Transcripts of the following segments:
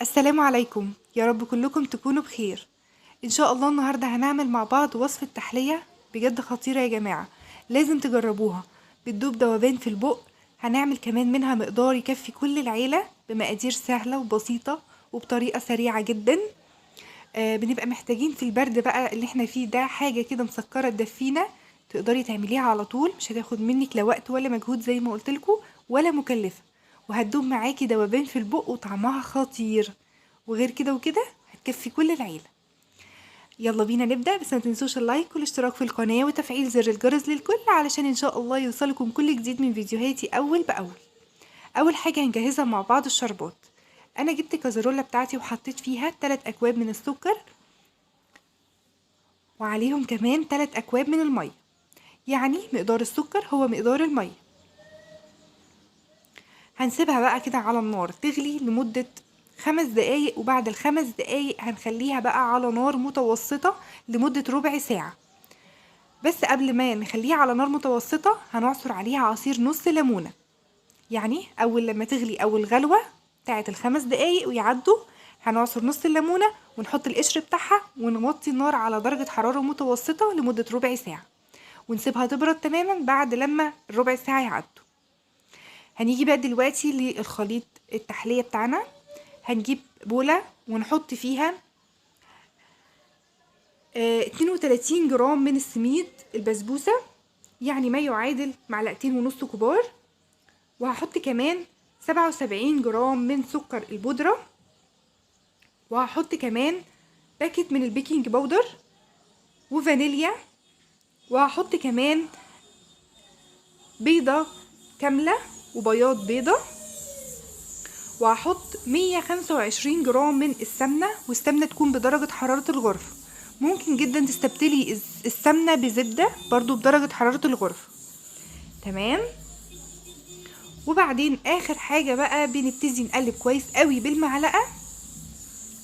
السلام عليكم، يا رب كلكم تكونوا بخير. ان شاء الله النهاردة هنعمل مع بعض وصفة تحلية بجد خطيرة يا جماعة، لازم تجربوها، بتدوب دوبان في البق. هنعمل كمان منها مقدار يكفي كل العيلة بمقادير سهلة وبسيطة وبطريقة سريعة جدا. بنبقى محتاجين في البرد بقى اللي احنا فيه ده حاجة كده مسكرة تدفينا، تقدري تعمليها على طول، مش هتاخد منك لا وقت ولا مجهود زي ما قلتلكوا ولا مكلفة، وهتدوب معاكي دوبان في البق وطعمها خطير، وغير كده وكده هتكفي كل العيلة. يلا بينا نبدأ، بس ما تنسوش اللايك والاشتراك في القناة وتفعيل زر الجرس للكل علشان ان شاء الله يوصلكم كل جديد من فيديوهاتي اول باول. اول حاجة هنجهزها مع بعض الشربات. انا جبت كازرولة بتاعتي وحطيت فيها 3 اكواب من السكر وعليهم كمان 3 اكواب من المية، يعني مقدار السكر هو مقدار المية. هنسيبها بقى كده على النار تغلي لمدة 5 دقايق، وبعد ال5 دقايق هنخليها بقى على نار متوسطة لمدة ربع ساعة. بس قبل ما نخليها على نار متوسطة هنعصر عليها عصير نص ليمونة، يعني أول لما تغلي أول غلوة بتاعت ال5 دقايق ويعدوا هنعصر نص الليمونة ونحط القشر بتاعها ونوطي النار على درجة حرارة متوسطة لمدة ربع ساعة، ونسيبها تبرد تماما بعد لما الربع ساعة يعدوا. هنيجي بقى دلوقتي للخليط التحلية بتاعنا. هنجيب بولة ونحط فيها 32 جرام من السميد البسبوسة، يعني ما يعادل 2.5 معلقة كبار، وهحط كمان 77 جرام من سكر البودرة، وهحط كمان باكت من ال baking powder وفانيليا، وهحط كمان بيضة كاملة وبياض بيضة، وهحط 125 جرام من السمنة، والسمنة تكون بدرجة حرارة الغرفة. ممكن جدا تستبدلي السمنة بزبدة برضو بدرجة حرارة الغرفة، تمام. وبعدين اخر حاجة بقى بنبتدي نقلب كويس قوي بالمعلقة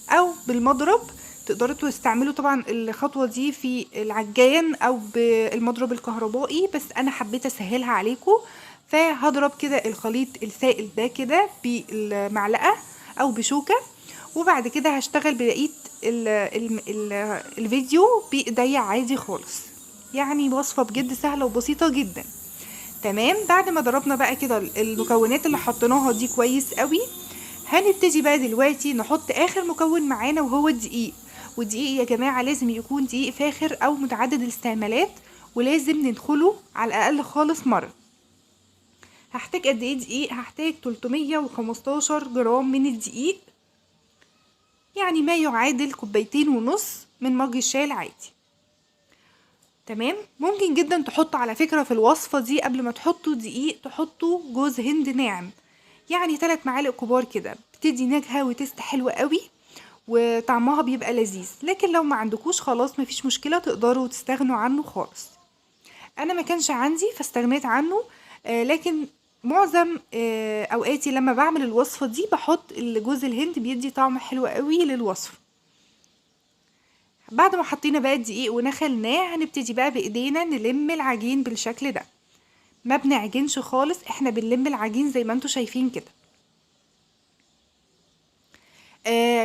او بالمضرب. تقدروا تستعملوا طبعا الخطوة دي في العجان او بالمضرب الكهربائي، بس انا حبيت اسهلها عليكم، فهضرب كده الخليط السائل ده كده بالمعلقة او بشوكة، وبعد كده هشتغل بقية الفيديو بايديا عادي خالص. يعني وصفة بجد سهلة وبسيطة جدا، تمام. بعد ما ضربنا بقى كده المكونات اللي حطيناها دي كويس قوي، هنبتدي بقى دلوقتي نحط اخر مكون معانا وهو الدقيق. والدقيق يا جماعة لازم يكون دقيق فاخر او متعدد الاستعمالات، ولازم ندخله على الاقل خالص مرة. هحتاج قد ايه دقيق؟ هحتاج 315 جرام من الدقيق، يعني ما يعادل 2.5 كوباية من مج الشاي العادي، تمام. ممكن جدا تحطوا على فكرة في الوصفة دي قبل ما تحطوا دقيق تحطوا جوز هند ناعم، يعني 3 معالق كبار كده، بتدي نكهة وتست حلوة قوي وطعمها بيبقى لذيذ. لكن لو ما عندكوش خلاص مفيش مشكلة، تقدروا تستغنوا عنه خالص. انا ما كانش عندي فاستغنيت عنه، لكن معظم اوقاتي لما بعمل الوصفة دي بحط الجوز الهند، بيدي طعم حلو قوي للوصفة. بعد ما حطينا بقى الدقيق ونخلناه، هنبتدي بقى بايدينا نلم العجين بالشكل ده. ما بنعجنش خالص، احنا بنلم العجين زي ما انتوا شايفين كده.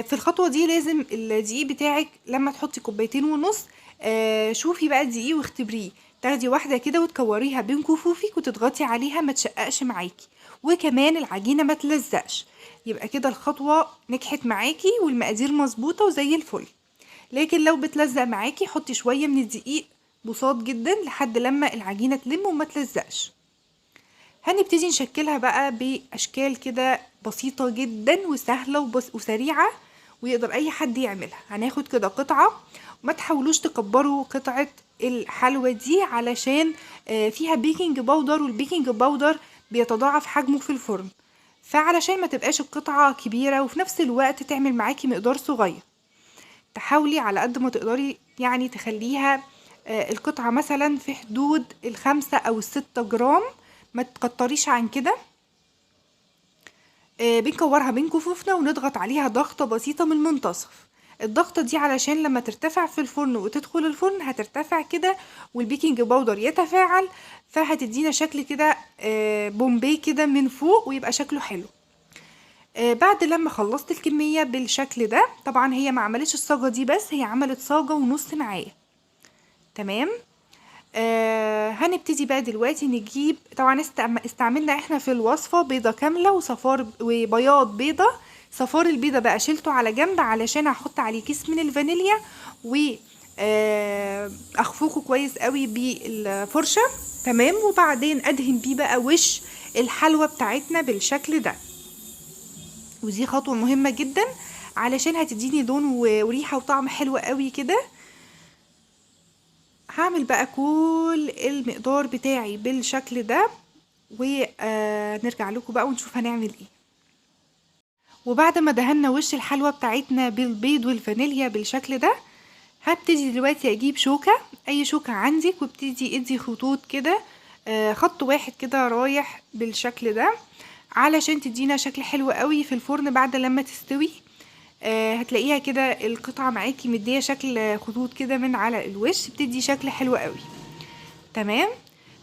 في الخطوة دي لازم الدقيق بتاعك لما تحطي 2.5 كوباية، شوفي بقى الدقيق واختبريه، تاخدي واحدة كده وتكوريها بين كفوفك وتضغطي عليها ما تشققش معاكي، وكمان العجينة ما تلزقش، يبقى كده الخطوة نجحت معاكي والمقادير مظبوطة وزي الفل. لكن لو بتلزق معاكي حطي شوية من الدقيق بساط جدا لحد لما العجينة تلم وما تلزقش. هنبتدي نشكلها بقى بأشكال كده بسيطة جدا وسهلة وسريعة ويقدر أي حد يعملها. هناخد كده قطعة، وما تحاولوش تكبروا قطعة الحلوة دي علشان فيها baking powder، وال baking powder بيتضاعف حجمه في الفرن، فعلشان ما تبقاش القطعة كبيرة وفي نفس الوقت تعمل معاكي مقدار صغير، تحاولي على قد ما تقدري يعني تخليها القطعة مثلا في حدود 5 أو 6 جرام، ما تكتريش عن كده. بنكورها بين كفوفنا ونضغط عليها ضغطة بسيطة من المنتصف. الضغطة دي علشان لما ترتفع في الفرن وتدخل الفرن هترتفع كده وال baking powder يتفاعل، فهتدينا شكل كده بومبي كده من فوق ويبقى شكله حلو. بعد لما خلصت الكمية بالشكل ده، طبعا هي ما عملتش الصاجة دي بس، هي عملت صاجة ونص معايا. تمام. هنبتدي بقى دلوقتي نجيب، طبعا استعملنا احنا في الوصفة بيضة كاملة وصفار وبياض بيضة. صفار البيضة بقى شيلته على جنب علشان هحط عليه كيس من الفانيليا و اخفقه كويس قوي بالفرشة. تمام. وبعدين ادهن بيه بقى وش الحلوى بتاعتنا بالشكل ده، ودي خطوة مهمة جدا علشان هتديني لون وريحة وطعم حلو قوي كده. هعمل بقى كل المقدار بتاعي بالشكل ده ونرجع لكم بقى ونشوف هنعمل ايه. وبعد ما دهنا وش الحلوى بتاعتنا بالبيض والفانيليا بالشكل ده، هبتدي دلوقتي اجيب شوكة، اي شوكة عندك، وابتدي ادي خطوط كده، خط واحد كده رايح بالشكل ده علشان تدينا شكل حلو قوي في الفرن بعد لما تستوي. هتلاقيها كده القطعة معاكي مدية شكل خطوط كده من على الوش، بتدي شكل حلو قوي. تمام.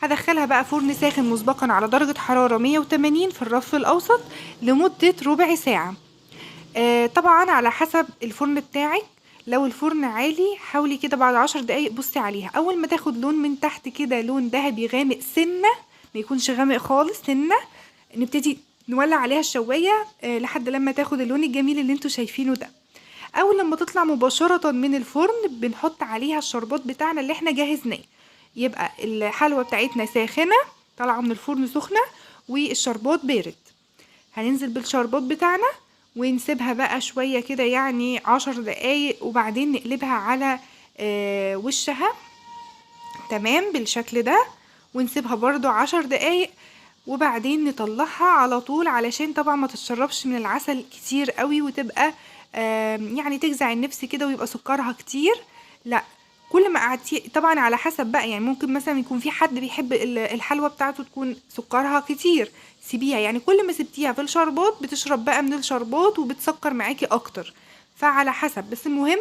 هدخلها بقى فرن ساخن مسبقا على درجة حرارة 180 في الرف الأوسط لمدة ربع ساعة. طبعا على حسب الفرن بتاعك، لو الفرن عالي حاولي كده بعد 10 دقايق بصي عليها، أول ما تاخد لون من تحت كده، لون ذهبي غامق سنة، ما يكونش غامق خالص، سنة، نبتدي نولع عليها الشواية لحد لما تاخد اللون الجميل اللي انتوا شايفينه ده. اول لما تطلع مباشرة من الفرن بنحط عليها الشربات بتاعنا اللي احنا جهزناه. يبقى الحلوى بتاعتنا ساخنة طالعة من الفرن سخنة والشربات بارد. هننزل بالشربات بتاعنا ونسيبها بقى شوية كده، يعني 10 دقايق، وبعدين نقلبها على وشها. تمام بالشكل ده، ونسيبها برضو 10 دقايق وبعدين نطلعها على طول علشان طبعا ما تتشربش من العسل كتير قوي وتبقى يعني تجزع النفس كده ويبقى سكرها كتير. لا، كل ما قعدتي طبعا على حسب بقى، يعني ممكن مثلا يكون في حد بيحب الحلوى بتاعته تكون سكرها كتير، سيبيها، يعني كل ما سبتيها في الشربات بتشرب بقى من الشربات وبتسكر معاكي اكتر، فعلى حسب. بس المهم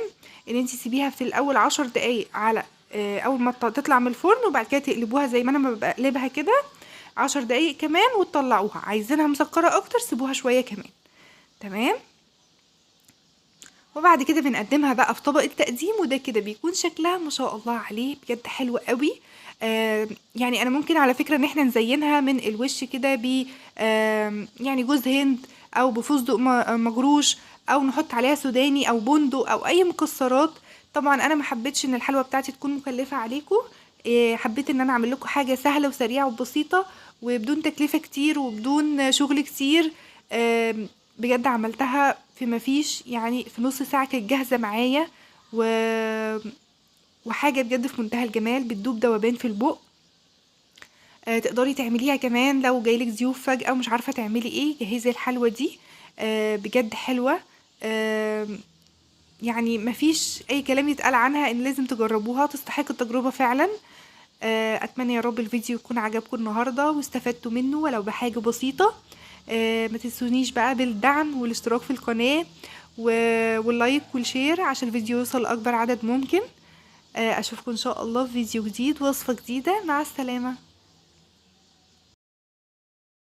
ان انتي سيبيها في الاول 10 دقايق على اول ما تطلع من الفرن، وبعد كده تقلبوها زي ما انا ما بقلبها كده 10 دقايق كمان وتطلعوها. عايزينها مسكرة اكتر سيبوها شوية كمان. تمام. وبعد كده بنقدمها بقى في طبق التقديم، وده كده بيكون شكلها ما شاء الله عليه بجد حلو قوي. يعني انا ممكن على فكرة ان احنا نزينها من الوش كده ب يعني جوز هند او بفستق مجروش، او نحط عليها سوداني او بندق او اي مكسرات. طبعا انا ما حبيتش ان الحلوى بتاعتي تكون مكلفة عليكم، حبيت ان انا اعمل لكم حاجة سهلة وسريعة وبسيطة وبدون تكلفة كتير وبدون شغل كتير. بجد عملتها في مفيش، يعني في نص ساعة كانت جاهزة معايا، وحاجة بجد في منتهى الجمال، بتدوب دوبان في البق. تقدري تعمليها كمان لو جايلك ضيوف فجأة ومش عارفة تعملي ايه، جهزي الحلوة دي، بجد حلوة. يعني مفيش اي كلام يتقال عنها، ان لازم تجربوها، تستحق التجربة فعلا. اتمنى يا رب الفيديو يكون عجبكم النهاردة واستفدتوا منه ولو بحاجة بسيطة. ما تنسونيش بقى بالدعم والاشتراك في القناة وال like وال share عشان الفيديو يوصل لأكبر عدد ممكن. اشوفكم ان شاء الله في فيديو جديد وصفة جديدة. مع السلامة.